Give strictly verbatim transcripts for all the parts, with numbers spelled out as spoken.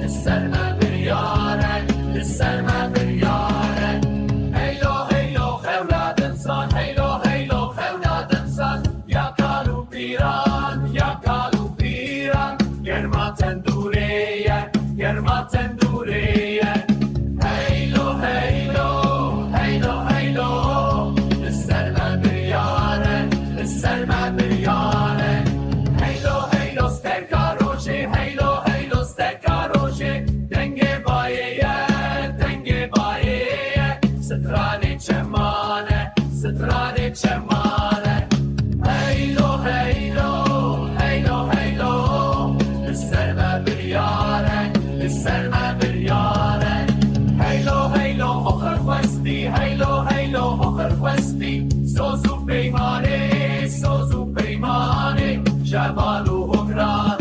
Li ser me biryar e, li ser me biryar e. Heylo, heylo, xewla dimsan, heylo, heylo, xewla dimsan. Ya kal û pîran, ya kal û pîran. Germa tendûrê ye, germa tendûrê ye. Heylo, heylo, heylo, heylo. Li ser me biryar e, li ser me biryar e. Heylo, heylo, sterka rojê, heylo, heylo, sterka rojê. Dengê bayê ye, dengê bayê ye. Stranê çeman e, stranê çeman e. Heylo, heylo, heylo, heylo. Li ser me biryar e, li ser me biryar e. Heylo, heylo, oxir xwestî, heylo, heylo, oxir xwestî. Soz û peymanê, soz û peymanê. Şeval û hogran,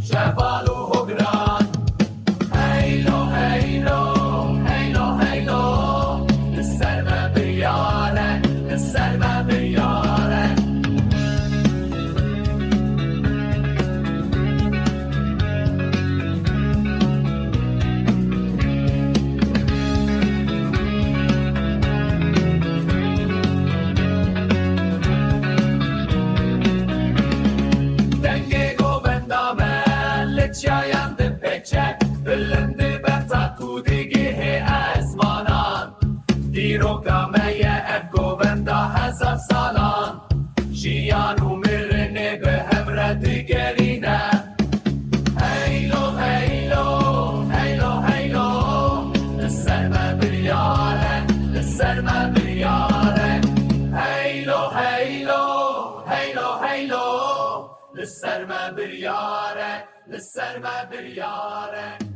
şeval û hogran. Heylo, heylo, heylo, heylo. Li ser me biryar e, li ser me biryar e. Dengê govenda me li çiyayan dipêçe, bilind dibe ta ku digihê ezmanan. Dîroka me ye ev govenda hezar salan, jiyan û mirinê bi hev re digerîne. Heylo, heylo, heylo, heylo. Li ser me biryar e, li ser me biryar e. Heylo, heylo, heylo, heylo. Li ser me biryar e, li ser me biryar e.